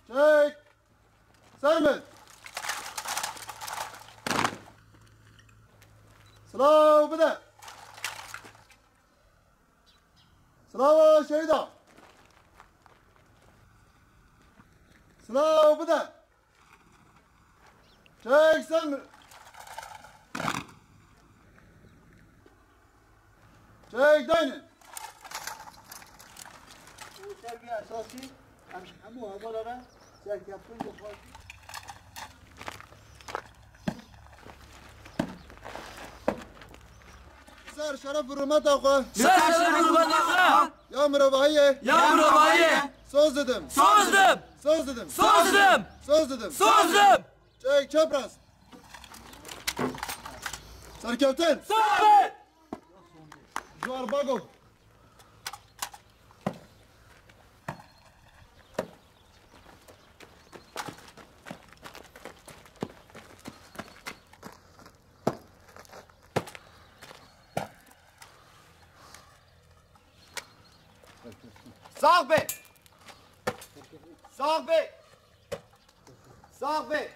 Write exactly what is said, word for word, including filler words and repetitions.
Çek. Ser min. Silav bide. Silava şehîda. Silav bide. Çek ser min. Çek dayne. Sergiya esasî, em ji hemû hevala re serkeftin dixwazin. Ser şeref û hurmeta xwe. Ser şeref û hurmeta xwe. Ya mirovahiyê. Ya mirovahiyê. Soz didim. Soz didim. Soz didim. Soz didim. Soz didim. Soz didim. Çek çepras. Serkeftin. Sabit. Juar bago. Sax be. Sax be. Sax be.